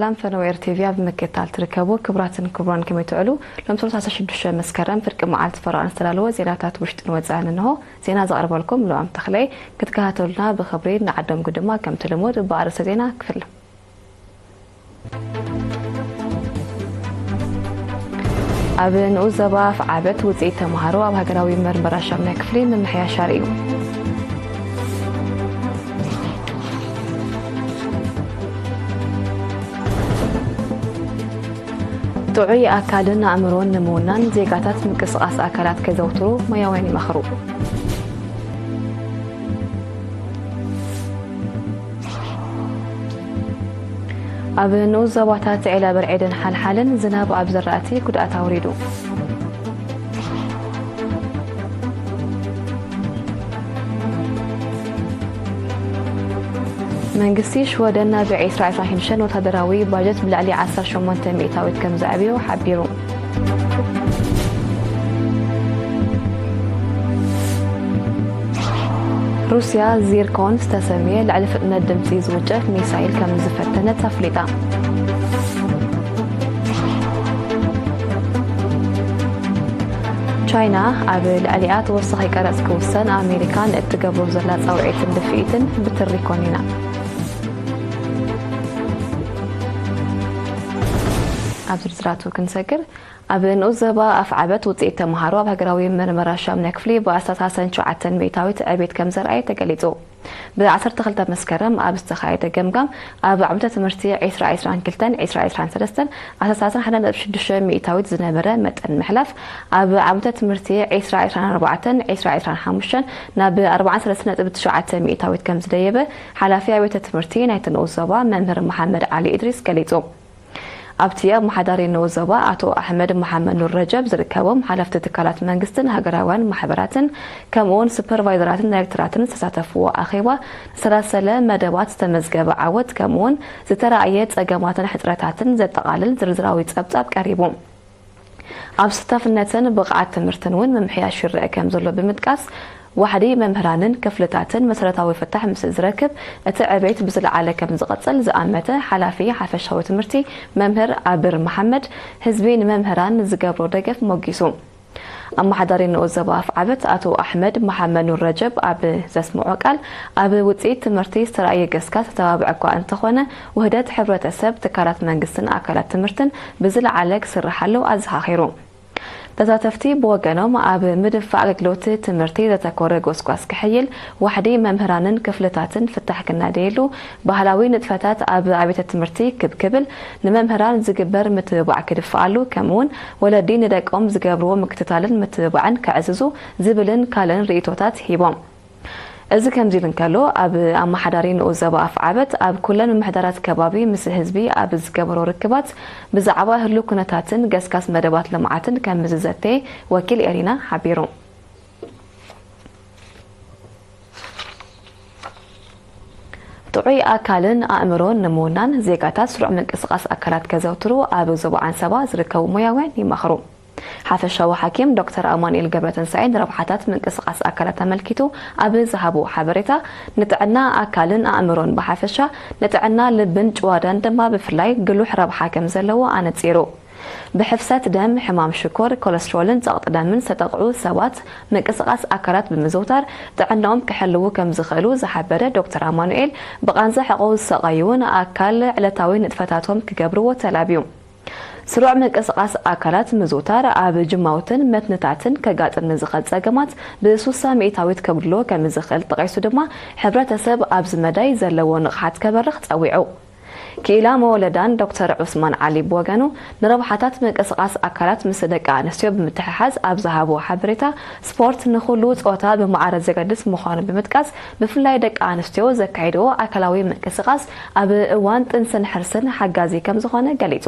ሰላም ፈነወ ኤር ቲቪ ኣብ ምክትታል ትርከቡ ክቡራትን ክቡራን፣ ከመይ ትውዕሉ? ሎም ሰላሳ ሽዱሽተ መስከረም ፍርቂ መዓልቲ ፈረቓ ዝተዳለወ ዜናታት ውሽጥን ወጻእን እንሆ። ዜና ዘቕርበልኩም ልዋም ተኽለይ። ክትከታተሉና ብኽብሪ ንዓደምኩ ድማ ከምቲ ልሙድ ብኣርእስተ ዜና ክፍልም። ኣብ ንኡስ ዞባ ኣፍዓበት ውፅኢት ተምሃሮ ኣብ ሃገራዊ መርመራ ሻምናይ ክፍሊ ምምሕያሽ ኣርእዩ። ጥዑይ ኣካልን ኣእምሮን ንምውናን ዜጋታት ምንቅስቓስ ኣካላት ከዘውትሩ ሞያውያን ይመኽሩ። ኣብ ንኡስ ዞባታት ዔላ በርዔድን ሓልሓልን ዝናብ ኣብ ዘራእቲ ጉድኣት ኣውሪዱ። መንግስቲ ሽወደን ናብ ዒስራ ዒስራ ሽዱሽተ ወታደራዊ ባጀት ብልዕሊ ዓሰርተ ሸሞንተ ሚእታዊት ከም ዘዕብዮ ሓቢሩ። ሩስያ ዚርኮን ዝተሰምየ ልዕሊ ፍጥነት ድምፂ ዝውንጨፍ ሚሳይል ከም ዝፈተነት ኣፍሊጣ። ቻይና ኣብ ልዕሊኣ ተወሳኺ ቀረፅ ክውሰን ኣሜሪካ ንእትገብሮ ዘላ ፃውዒትን ድፍኢትን ብትሪ ኮኒና። ኣብ ዝርዝራቱ ክንሰግር፣ ኣብ ንኡስ ዞባ ኣፍዓበት ውፅኢት ተምሃሮ ኣብ ሃገራዊ መርመራ ሻምናይ ክፍሊ ብኣስታት ሓምሳን ሸውዓተን ሚእታዊት ዕቤት ከም ዘርኣየ ተገሊፁ። ብ ዓሰርተ ክልተ መስከረም ኣብ ዝተኻየደ ገምጋም፣ ኣብ ዓመተ ትምህርቲ ዒስራ ዒስራን ክልተን ዒስራ ዒስራን ሰለስተን ኣስታት ሓምሳ ነጥቢ ሽዱሽተ ሚእታዊት ዝነበረ መጠን ምሕላፍ፣ ኣብ ዓመተ ትምህርቲ ዒስራ ዒስራን ኣርባዕተን ዒስራ ዒስራን ሓሙሽተን ናብ ኣርባዓን ሰለስተን ነጥቢ ትሽዓተ ሚእታዊት ከም ዝደየበ ሓላፊ ኣብያተ ትምህርቲ ናይቲ ንኡስ ዞባ መምህር መሓመድ ዓሊ ኢድሪስ ገሊጹ። ኣብቲ ኣመሓዳሪ ንኡስ ዞባ ኣቶ ኣሕመድ መሓመድ ኑር ረጀብ ዝርከቦም ሓለፍቲ ትካላት መንግስትን ሃገራውያን ማሕበራትን ከምኡውን ሱፐርቫይዘራትን ዳይሬክተራትን ዝተሳተፍዎ ኣኼባ ዝተሰላሰለ መደባት፣ ዝተመዝገበ ዓወት ከምኡውን ዝተራእየ ጸገማትን ሕጽረታትን ዘጠቓልል ዝርዝራዊ ጸብጻብ ቀሪቡ። ኣብ ስታፍነትን ብቕዓት ትምህርትን እውን ምምሕያሽ ይረአ ከም ዘሎ ብምጥቃስ፣ ዋሕዲ መምህራንን ክፍልታትን መሰረታዊ ፍታሕ ምስ ዝረክብ እቲ ዕቤት ብዝለዓለ ከም ዝቐጽል ዝኣመተ ሓላፊ ሓፈሻዊ ትምህርቲ መምህር ኣብር መሓመድ፣ ህዝቢ ንመምህራን ንዝገብሮ ደገፍ ሞጊሱ። ኣመሓዳሪ ንኡስ ዞባ ኣፍዓበት ኣቶ ኣሕመድ መሓመድ ኑር ረጀብ ኣብ ዘስምዖ ቃል፣ ኣብ ውጽኢት ትምህርቲ ዝተራእየ ገስጋስ ዝተባብዐ እኳ እንተኾነ፣ ውህደት ሕብረተሰብ፣ ትካላት መንግስትን ኣካላት ትምህርትን ብዝለዓለ ክስርሓሉ ኣዘኻኺሩ። ተሳተፍቲ ብወገኖም፣ ኣብ ምድንፋዕ ኣገልግሎት ትምህርቲ ዘተኮረ ጎስጓስ ክሕይል፣ ዋሕዲ መምህራንን ክፍልታትን ፍታሕ ክናደየሉ፣ ባህላዊ ንጥፈታት ኣብ ኣብያተ ትምህርቲ ክብ ክብል፣ ንመምህራን ዝግበር ምትብባዕ ክድፍኣሉ፣ ከምኡውን ወለዲ ንደቆም ዝገብርዎ ምክትታልን ምትብባዕን ከዕዝዙ ዝብልን ካልእን ርእይቶታት ሂቦም። እዚ ከምዚ ኢሉ እንከሎ፣ ኣብ ኣመሓዳሪ ንኡስ ዞባ ኣፍዓበት ኣብ ኩለን ምምሕዳራት ከባቢ ምስ ህዝቢ ኣብ ዝገበሮ ርክባት ብዛዕባ ህሉው ኩነታትን ገስጋስ መደባት ልምዓትን ከም ዝዘተየ ወኪል ኤሪና ሓቢሩ። ጥዑይ ኣካልን ኣእምሮን ንምውናን ዜጋታት ስሩዕ ምንቅስቓስ ኣካላት ከዘውትሩ ኣብ ዞባ ዓንሰባ ዝርከቡ ሞያውያን ይመኽሩ። ሓፈሻዊ ሓኪም ዶክተር ኣማኑኤል ገብረትንሳኤ ንረብሓታት ምንቅስቓስ ኣካላት ኣመልኪቱ ኣብ ዝሃቦ ሓበሬታ፣ ንጥዕና ኣካልን ኣእምሮን ብሓፈሻ፣ ንጥዕና ልብን ጭዋዳን ድማ ብፍላይ ግሉሕ ረብሓ ከም ዘለዎ ኣነጺሩ። ብሕፍሰት ደም፣ ሕማም ሽኮር፣ ኮለስትሮልን ጸቕጢ ደምን ዝተጠቕዑ ሰባት ምንቅስቓስ ኣካላት ብምዝውታር ጥዕናኦም ክሕልዉ ከም ዝኽእሉ ዝሓበረ ዶክተር ኣማኑኤል፣ ብቓንዛ ሕቖ ዝሰቐዩ እውን ኣካል ዕለታዊ ንጥፈታቶም ክገብርዎ ተላብዩ። ስሩዕ ምንቅስቓስ ኣካላት ምዝውታር ኣብ ጅማውትን መትንታትን ከጋጥም ንዝኽእል ጸገማት ብሱሳ ሚእታዊት ከጉድሎ ከም ዝኽእል ጠቒሱ ድማ፣ ሕብረተሰብ ኣብዚ መዳይ ዘለዎ ንቕሓት ከበርኽ ጸዊዑ። ክኢላ መወለዳን ዶክተር ዑስማን ዓሊ ብወገኑ፣ ንረብሓታት ምንቅስቓስ ኣካላት ምስ ደቂ ኣንስትዮ ብምትሕሓዝ ኣብ ዝሃቦ ሓበሬታ፣ ስፖርት ንኹሉ ጾታ ብማዕረ ዘገድስ ምዃኑ ብምጥቃስ፣ ብፍላይ ደቂ ኣንስትዮ ዘካይድኦ ኣካላዊ ምንቅስቓስ ኣብ እዋን ጥንስን ሕርስን ሓጋዚ ከም ዝኾነ ገሊጹ።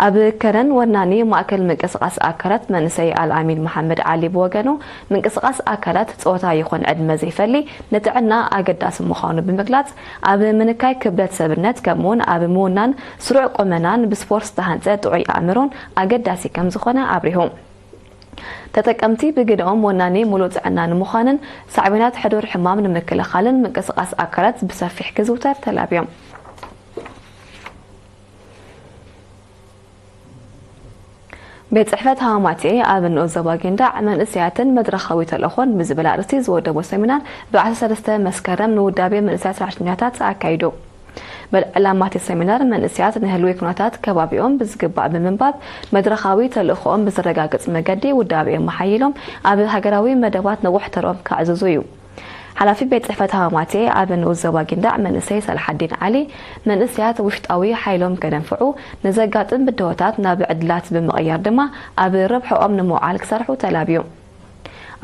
ኣብ ከረን ወናኒ ማእከል ምንቅስቓስ ኣካላት መንእሰይ ኣልኣሚን መሓመድ ዓሊ ብወገኑ፣ ምንቅስቓስ ኣካላት ጾታ ይኹን ዕድመ ዘይፈሊ ንጥዕና ኣገዳሲ ምዃኑ ብምግላጽ፣ ኣብ ምንካይ ክብደት ሰብነት ከምኡውን ኣብ ምውናን ስሩዕ ቁመናን ብስፖርት ዝተሃንጸ ጥዑይ ኣእምሮን ኣገዳሲ ከም ዝኾነ ኣብሪሁ። ተጠቀምቲ ብግደኦም ወናኒ ሙሉእ ጥዕና ንምዃንን ሳዕቤናት ሕዱር ሕማም ንምክልኻልን ምንቅስቓስ ኣካላት ብሰፊሕ ክዝውተር ተላብዮም። ቤት ጽሕፈት ሃማማቴ ኣብ ንኡስ ዞባ ጊንዳዕ መንእሰያትን መድረኻዊ ተልእኾን ብዝብል ኣርእስቲ ዝወደቦ ሰሚናር ብ13 መስከረም ንውዳቤ መንእሰያት ሰራሕተኛታት ኣካይዱ። በል ዕላማ እቲ ሰሚናር መንእሰያት ንህልዊ ኩነታት ከባቢኦም ብዝግባእ ብምንባብ መድረኻዊ ተልእኾኦም ብዝረጋግጽ መገዲ ውዳቤኦም ኣሓይሎም ኣብ ሃገራዊ መደባት ነዊሕ ተርኦም ከዕዝዙ እዩ። ሓላፊ ቤት ጽሕፈት ሃማማቴ ኣብ ንኡስ ዞባ ጊንዳዕ መንእሰይ ሰላሓዲን ዓሊ፣ መንእሰያት ውሽጣዊ ሓይሎም ከደንፍዑ፣ ንዘጋጥም ብድሆታት ናብ ዕድላት ብምቕያር ድማ ኣብ ረብሕኦም ንምውዓል ክሰርሑ ተላብዩ።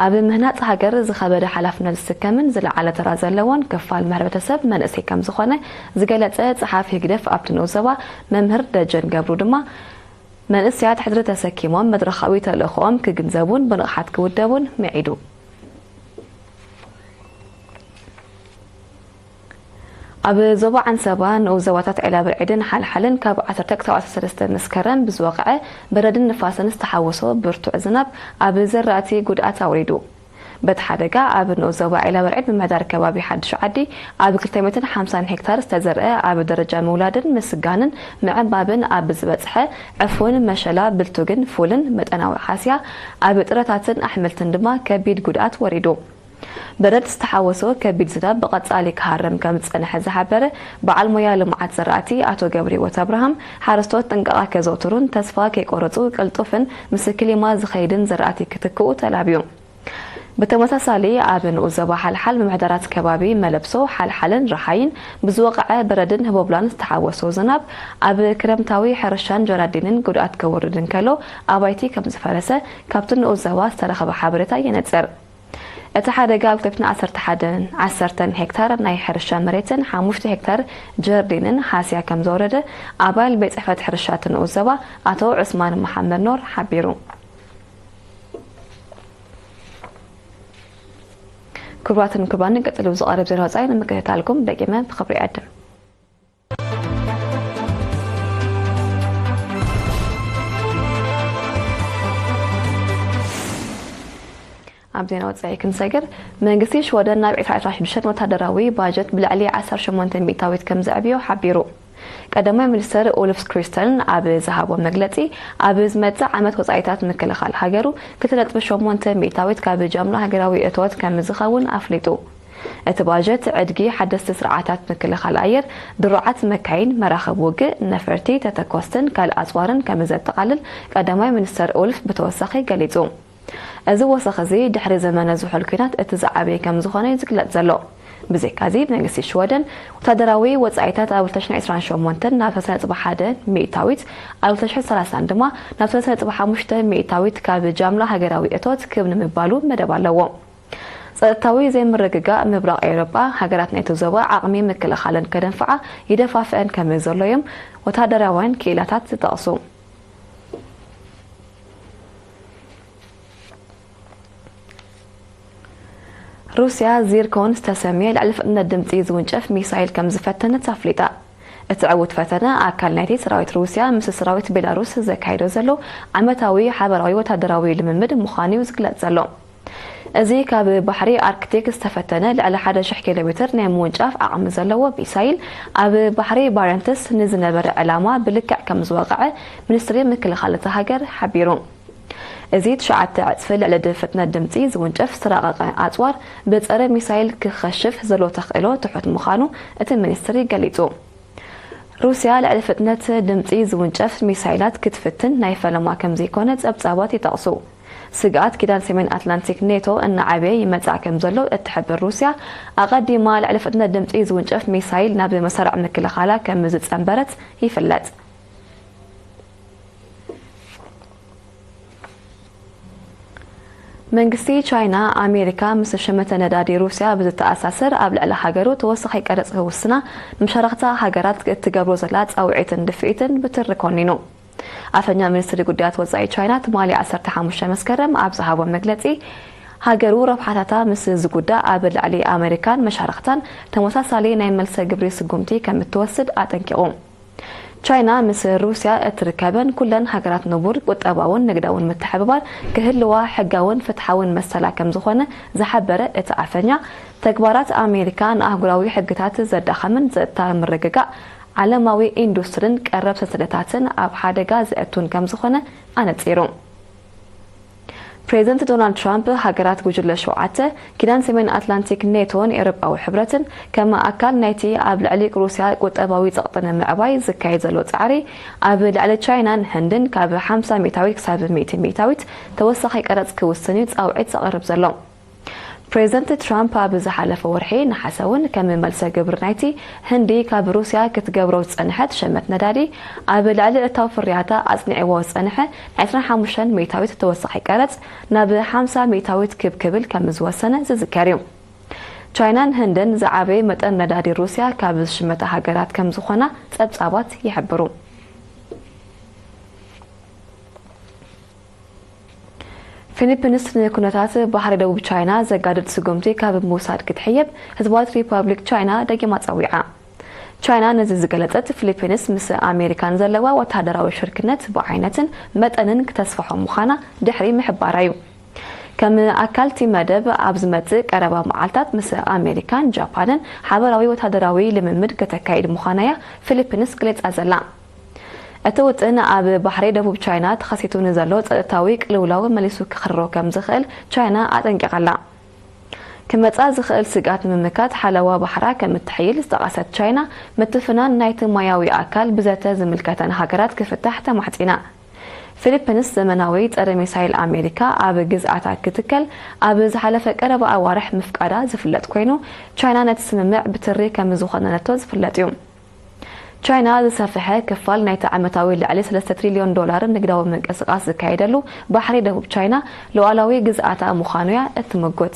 ኣብ ምህናጽ ሃገር ዝኸበደ ሓላፍነት ዝስከምን ዝለዓለ ተራ ዘለዎን ክፋል ሕብረተሰብ መንእሰይ ከም ዝኾነ ዝገለጸ ጸሓፊ ህግደፍ ኣብቲ ንኡስ ዞባ መምህር ደጀን ገብሩ ድማ፣ መንእሰያት ሕድሪ ተሰኪሞም መድረኻዊ ተልእኾኦም ክግንዘቡን ብንቕሓት ክውደቡን ምዒዱ። ኣብ ዞባ ዓንሰባ ንኡስ ዞባታት ዒላ ብርዒድን ሓልሓልን ካብ ዓሰርተ ክሳብ ዓሰርተ ሰለስተ መስከረም ብዝወቕዐ በረድን ንፋስን ዝተሓወሶ ብርቱዕ ዝናብ ኣብ ዘራእቲ ጉድኣት ኣውሪዱ። በቲ ሓደጋ ኣብ ንኡስ ዞባ ዒላ ብርዒድ ምምሕዳር ከባቢ ሓድሽ ዓዲ ኣብ ክልተ ሚእትን ሓምሳን ሄክታር ዝተዘርአ ኣብ ደረጃ ምውላድን ምስጋንን ምዕንባብን ኣብ ዝበጽሐ ዕፉን፣ መሸላ፣ ብልቱግን ፉልን መጠናዊ ሓስያ ኣብ ጥረታትን ኣሕምልትን ድማ ከቢድ ጉድኣት ወሪዱ። በረድ ዝተሓወሶ ከቢድ ዝናብ ብቐጻሊ ክሃርም ከም ዝጸንሐ ዝሓበረ በዓል ሞያ ልምዓት ዘራእቲ ኣቶ ገብረህይወት ኣብርሃም፣ ሓረስቶት ጥንቃቐ ከዘውትሩን ተስፋ ከይቆረጹ ቅልጡፍን ምስ ክሊማ ዝኸይድን ዘራእቲ ክትክኡ ተላብዩ። ብተመሳሳሊ ኣብ ንኡስ ዞባ ሓልሓል ምምሕዳራት ከባቢ መለብሶ፣ ሓልሓልን ረሓይን ብዝወቕዐ በረድን ህቦብላን ዝተሓወሶ ዝናብ ኣብ ክረምታዊ ሕርሻን ጀራዲንን ጉድኣት ከውርድ እንከሎ ኣባይቲ ከም ዝፈረሰ ካብቲ ንኡስ ዞባ ዝተረኸበ ሓበሬታ የነጽር። እቲ ሓደጋ ኣብ ክልተ ሚእትን ዓሰርተ ሓደን ዓሰርተን ሄክታር ናይ ሕርሻ መሬትን ሓሙሽተ ሄክታር ጀርዲንን ሃስያ ከም ዘውረደ ኣባል ቤት ጽሕፈት ሕርሻ እቲ ንኡስ ዞባ ኣቶ ዑስማን መሓመድ ኖር ሓቢሩ። ክቡራትን ክቡራንን ቀጺሉ ዝቐርብ ዜና ወጻኢ ንምክትታልኩም ደጊመ ብኽብሪ ይዕድም። ኣብ ዜና ወጻኢ ክንሰግር፣ መንግስቲ ሽወደን ናብ ዕስራ ዕስራ ሽዱሽተ ወታደራዊ ባጀት ብልዕሊ ዓሰርተ ሸሞንተ ሚእታዊት ከም ዘዕብዮ ሓቢሩ። ቀዳማይ ሚኒስተር ኡልፍ ክሪስተርን ኣብ ዝሃቦ መግለጺ፣ ኣብ ዝመጽእ ዓመት ወጻኢታት ምክልኻል ሃገሩ ክልተ ነጥቢ ሸሞንተ ሚእታዊት ካብ ጃምላ ሃገራዊ እቶት ከም ዝኸውን ኣፍሊጡ። እቲ ባጀት ዕድጊ ሓደስቲ ስርዓታት ምክልኻል ኣየር፣ ድሩዓት መካይን፣ መራኽብ ውግእ፣ ነፈርቲ፣ ተተኮስትን ካልእ ኣጽዋርን ከም ዘጠቓልል ቀዳማይ ሚኒስተር ኡልፍ ብተወሳኺ ገሊጹ። እዚ ወሰኽ እዚ ድሕሪ ዘመነ ዝሑል ኲናት እቲ ዝዓበየ ከም ዝኾነ እዩ ዝግለጽ ዘሎ። ብዘይካዚ መንግስቲ ሽወደን ወታደራዊ ወጻኢታት ኣብ ክልተ ሽሕን ዕስራን ሸሞንተን ናብ ሰለስተ ነጥቢ ሓደ ሚእታዊት፣ ኣብ ክልተ ሽሕን ሰላሳን ድማ ናብ ሰለስተ ነጥቢ ሓሙሽተ ሚእታዊት ካብ ጃምላ ሃገራዊ እቶት ክብ ንምባሉ መደብ ኣለዎ። ጸጥታዊ ዘይምርግጋእ ምብራቕ ኤውሮጳ፣ ሃገራት ናይቲ ዞባ ዓቕሚ ምክልኻለን ከደንፍዓ ይደፋፍአን ከም ዘሎ እዮም ወታደራውያን ክኢላታት ዝጠቕሱ። ሩስያ ዚርኮን ዝተሰምየ ልዕሊ ፍጥነት ድምጺ ዝውንጨፍ ሚሳይል ከም ዝፈተነት ኣፍሊጣ። እቲ ዕዉት ፈተነ ኣካል ናይቲ ሰራዊት ሩስያ ምስ ሰራዊት ቤላሩስ ዘካይዶ ዘሎ ዓመታዊ ሓበራዊ ወታደራዊ ልምምድ ምዃኑ እዩ ዝግለጽ ዘሎ። እዚ ካብ ባሕሪ ኣርክቲክ ዝተፈተነ ልዕሊ ሓደ ሽሕ ኪሎ ሜትር ናይ ምውንጫፍ ዓቕሚ ዘለዎ ሚሳይል፣ ኣብ ባሕሪ ባረንትስ ንዝነበረ ዕላማ ብልክዕ ከም ዝወቕዐ ሚኒስትሪ ምክልኻል እታ ሃገር ሓቢሩ። እዚ ትሽዓተ ዕጽፊ ልዕሊ ፍጥነት ድምጺ ዝውንጨፍ ዝተራቐቐ ኣጽዋር ብጸረ ሚሳይል ክኸሽፍ ዘሎ ተኽእሎ ትሑት ምዃኑ እቲ ሚኒስትሪ ገሊጹ። ሩስያ ልዕሊ ፍጥነት ድምጺ ዝውንጨፍ ሚሳይላት ክትፍትን ናይ ፈለማ ከም ዘይኮነ ጸብጻባት ይጠቕሱ። ስግኣት ኪዳን ሰሜን ኣትላንቲክ ኔቶ እናዓበየ ይመጽእ ከም ዘሎ እትሕብር ሩስያ፣ ኣቐዲማ ልዕሊ ፍጥነት ድምጺ ዝውንጨፍ ሚሳይል ናብ መሳርዕ ምክልኻላ ከም ዝጸንበረት ይፍለጥ። መንግስቲ ቻይና፣ ኣሜሪካ ምስ ሸመተ ነዳዲ ሩስያ ብዝተኣሳሰር ኣብ ልዕሊ ሃገሩ ተወሳኺ ቀረጽ ክውስና ንመሻርኽታ ሃገራት እትገብሮ ዘላ ጻውዒትን ድፍኢትን ብትሪ ኮኒኑ። ኣፈኛ ሚኒስትሪ ጉዳያት ወጻኢ ቻይና ትማሊ ዓሰርተ ሓሙሽተ መስከረም ኣብ ዝሃቦ መግለጺ፣ ሃገሩ ረብሓታታ ምስ ዝጉዳእ ኣብ ልዕሊ ኣሜሪካን መሻርኽታን ተመሳሳሊ ናይ መልሰ ግብሪ ስጉምቲ ከም እትወስድ ኣጠንቂቑ። ቻይና ምስ ሩስያ እትርከበን ኩለን ሃገራት ንቡር ቁጠባውን ንግዳውን ምትሕብባር ክህልዋ ሕጋውን ፍትሓውን መሰላ ከም ዝኾነ ዝሓበረ እቲ ኣፈኛ፣ ተግባራት ኣሜሪካ ንኣህጉራዊ ሕግታት ዘዳኸምን ጸጥታ ምርግጋእ ዓለማዊ ኢንዱስትሪን ቀረብ ሰንሰለታትን ኣብ ሓደጋ ዘእቱን ከም ዝኾነ ኣነጺሩ። ፕሬዚደንት ዶናልድ ትራምፕ፣ ሃገራት ጉጅለ ሸውዓተ፣ ኪዳን ሰሜን ኣትላንቲክ፣ ኔቶን ኤውሮጳዊ ሕብረትን፣ ከም ኣካል ናይቲ ኣብ ልዕሊ ሩስያ ቁጠባዊ ጸቕጢ ንምዕባይ ዝካየድ ዘሎ ጻዕሪ፣ ኣብ ልዕሊ ቻይናን ህንድን ካብ ሓምሳ ሚእታዊት ክሳብ ሚእቲ ሚእታዊት ተወሳኺ ቀረጽ ክውስን እዩ ጻውዒት ዘቕርብ ዘሎ። ፕሬዚደንት ትራምፕ ኣብ ዝሓለፈ ወርሒ ነሓሰ እውን ከም መልሰ ግብሪ ናይቲ ህንዲ ካብ ሩስያ ክትገብሮ ዝጸንሐት ሸመት ነዳዲ ኣብ ልዕሊ እታው ፍርያታ ኣጽኒዕዎ ዝጸንሐ ናይ ዕስራን ሓሙሽተን ሚእታዊት ተወሳኺ ቀረጽ ናብ ሓምሳ ሚእታዊት ክብ ክብል ከም ዝወሰነ ዝዝከር እዩ። ቻይናን ህንድን ዝዓበየ መጠን ነዳዲ ሩስያ ካብ ዝሽመታ ሃገራት ከም ዝኾና ጸብጻባት ይሕብሩ። ፊሊፒንስ ንኩነታት ባሕሪ ደቡብ ቻይና ዘጋድድ ስጉምቲ ካብ ምውሳድ ክትሕየብ ህዝባዊት ሪፓብሊክ ቻይና ደጊማ ጸዊዓ። ቻይና ነዚ ዝገለጸት፣ ፊሊፒንስ ምስ ኣሜሪካን ዘለዋ ወተሃደራዊ ሽርክነት ብዓይነትን መጠንን ክተስፍሖ ምዃና ድሕሪ ምሕባራ እዩ። ከም ኣካል እቲ መደብ፣ ኣብ ዝመጽእ ቀረባ መዓልታት ምስ ኣሜሪካን ጃፓንን ሓበራዊ ወተሃደራዊ ልምምድ ከተካይድ ምዃና እያ ፊሊፒንስ ገሊጻ ዘላ። እቲ ውጥን፣ ኣብ ባሕሪ ደቡብ ቻይና ተኸሲቱ ንዘሎ ጸጥታዊ ቅልውላው መሊሱ ክኽርሮ ከም ዝኽእል ቻይና ኣጠንቂቓ ኣላ። ክመጻ ዝኽእል ስግኣት ንምምካት ሓለዋ ባሕራ ከም እትሕይል ዝጠቐሰት ቻይና፣ ምትፍናን ናይቲ ማያዊ ኣካል ብዘተ ዝምልከተን ሃገራት ክፍታሕ ተማሕጺና። ፊሊፒንስ ዘመናዊ ጸረ ሚሳይል ኣሜሪካ ኣብ ግዝኣታ ክትከል ኣብ ዝሓለፈ ቀረባ ኣዋርሕ ምፍቃዳ ዝፍለጥ ኮይኑ፣ ቻይና ነቲ ስምምዕ ብትሪ ከም ዝኾነነቶ ዝፍለጥ እዩ። ቻይና ዝሰፍሐ ክፋል ናይቲ ዓመታዊ ልዕሊ ሰለስተ ትሪልዮን ዶላር ንግዳዊ ምንቅስቓስ ዝካየደሉ ባሕሪ ደቡብ ቻይና ሉዓላዊ ግዝኣታ ምዃኑ እያ እትምጉት።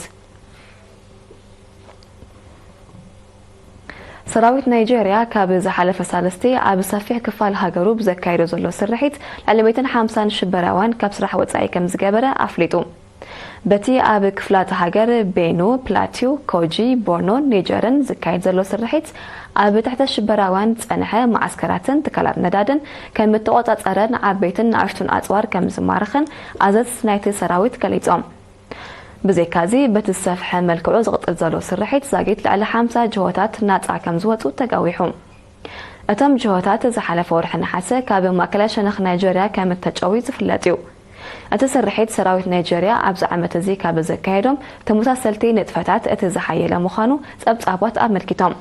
ሰራዊት ናይጄርያ ካብ ዝሓለፈ ሳልስቲ ኣብ ሰፊሕ ክፋል ሃገሩ ብዘካየዶ ዘሎ ስርሒት ልዕሊ ሚእትን ሓምሳን ሽበራውያን ካብ ስራሕ ወጻኢ ከም ዝገበረ ኣፍሊጡ። በቲ ኣብ ክፍላተ ሃገር ቤኑ፣ ፕላቲው፣ ኮጂ፣ ቦርኖን ኒጀርን ዝካየድ ዘሎ ስርሒት፣ ኣብ ትሕቲ ሽበራውያን ዝጸንሐ መዓስከራትን ትካላት ነዳድን ከም እተቖጻጸረን ዓበይትን ንኣሽቱን ኣጽዋር ከም ዝማረኸን ኣዘዝቲ ናይቲ ሰራዊት ገሊጾም። ብዘይካዚ፣ በቲ ዝሰፍሐ መልክዑ ዝቕጽል ዘሎ ስርሒት ዛጊት ልዕሊ ሓምሳ ጅሆታት ናጻ ከም ዝወጹ ተጋዊሑ። እቶም ጅሆታት ዝሓለፈ ወርሒ ነሓሰ ካብ ማእከላይ ሸነኽ ናይጀርያ ከም እተጨውዩ ዝፍለጥ እዩ። እቲ ስርሒት ሰራዊት ናይጀርያ ኣብዚ ዓመት እዚ ካብ ዘካየዶም ተመሳሰልቲ ንጥፈታት እቲ ዝሓየለ ምዃኑ ጸብጻባት ኣመልኪቶም።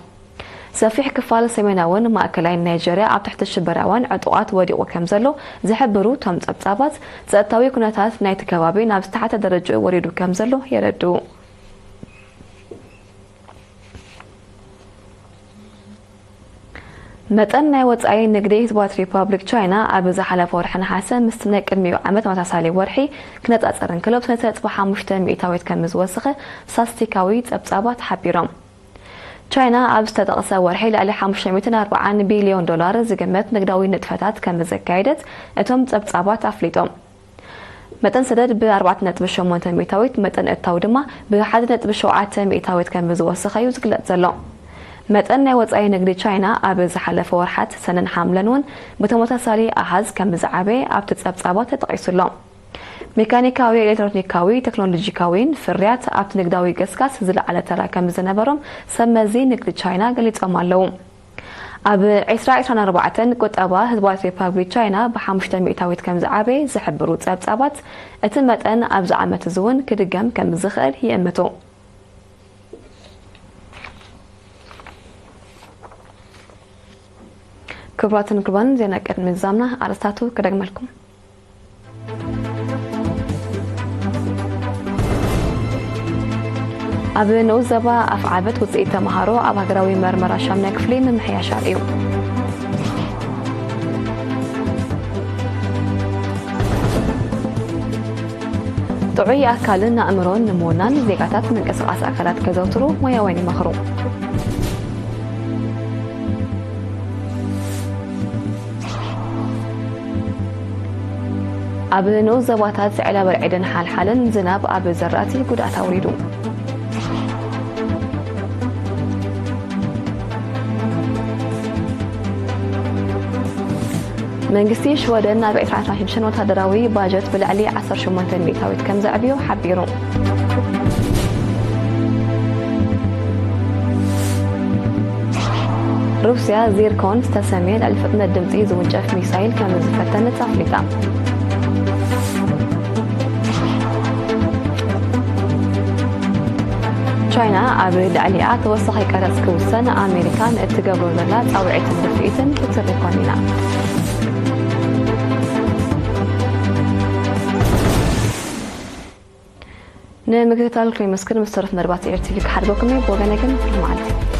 ሰፊሕ ክፋል ሰሜናውን ማእከላይን ናይጀርያ ኣብ ትሕቲ ሽበራውያን ዕጡቓት ወዲቑ ከም ዘሎ ዝሕብሩ እቶም ጸብጻባት፣ ጸጥታዊ ኩነታት ናይቲ ከባቢ ናብ ዝተሓተ ደረጃ ወሪዱ ከም ዘሎ የረድኡ። መጠን ናይ ወጻኢ ንግዲ ህዝባዊት ሪፓብሊክ ቻይና ኣብ ዝሓለፈ ወርሒ ነሓሰ ምስቲ ናይ ቅድሚኡ ዓመት ተመሳሳሊ ወርሒ ክነጻጸር እንከሎ ብሰለስተ ነጥቢ ሓሙሽተ ሚእታዊት ከም ዝወሰኸ ስታስቲካዊ ጸብጻባት ሓቢሮም። ቻይና ኣብ ዝተጠቕሰ ወርሒ ልዕሊ ሓሙሽተ ሚእትን ኣርባዓን ቢልዮን ዶላር ዝግመት ንግዳዊ ንጥፈታት ከም ዘካየደት እቶም ጸብጻባት ኣፍሊጦም። መጠን ሰደድ ብ ኣርባዕተ ነጥቢ ሸሞንተ ሚእታዊት፣ መጠን እታው ድማ ብ ሓደ ነጥቢ ሸውዓተ ሚእታዊት ከም ዝወሰኸ እዩ ዝግለጽ ዘሎ። መጠን ናይ ወጻኢ ንግዲ ቻይና ኣብ ዝሓለፈ ወርሓት ሰነን ሓምለን እውን ብተመሳሳሊ ኣሃዝ ከም ዝዓበየ ኣብቲ ጸብጻባት ተጠቒሱ ኣሎ። ሜካኒካዊ፣ ኤሌክትሮኒካዊ፣ ቴክኖሎጂካዊን ፍርያት ኣብቲ ንግዳዊ ገስጋስ ዝለዓለ ተራ ከም ዝነበሮም ሰብ መዚ ንግዲ ቻይና ገሊጾም ኣለዉ። ኣብ ዕስራ ዕስራን ኣርባዕተን ቁጠባ ህዝባዊት ሪፓብሊክ ቻይና ብሓሙሽተ ሚእታዊት ከም ዝዓበየ ዝሕብሩ ጸብጻባት፣ እቲ መጠን ኣብዚ ዓመት እዚ እውን ክድገም ከም ዝኽእል ይእምቱ። ክቡራትን ክቡራን፣ ዜና ቅድሚ ምዝዛምና ኣርእስታቱ ክደግመልኩም። ኣብ ንኡስ ዞባ ኣፍዓበት ውፅኢት ተምሃሮ ኣብ ሃገራዊ መርመራ ሻምናይ ክፍሊ ምምሕያሽ ኣርእዩ። ጥዑይ ኣካልን ኣእምሮን ንምውናን ዜጋታት ምንቅስቓስ ኣካላት ከዘውትሩ ሞያውያን ይመኽሩ። ኣብ ንኡስ ዞባታት ዒላ በርዒድን ሓልሓልን ዝናብ ኣብ ዘራእቲ ጉድኣት ኣውሪዱ። መንግስቲ ሽወደን ናብ ኤርትራ ኣስራ ሽዱሽተ ወታደራዊ ባጀት ብልዕሊ ዓሰርተ ሸሞንተ ሚእታዊት ከም ዘዕብዮ ሓቢሩ። ሩስያ ዚርኮን ዝተሰምየ ልዕሊ ፍጥነት ድምፂ ዝውንጨፍ ሚሳይል ከም ዝፈተነት ኣፍሊጣ። ቻይና ኣብ ልዕሊኣ ተወሳኺ ቀረፅ ክውሰን ኣሜሪካ ንእትገብሮ ዘላ ፃውዒትን ድፍኢትን ክትሪ ኮኒና። ንምክትታል ክሎ ይመስክር ምስ ተረፍ መርባት ኤር ቲቪ ክሓድጎኩም እየ። ብወገነ ግን ብሩህ መዓልቲ።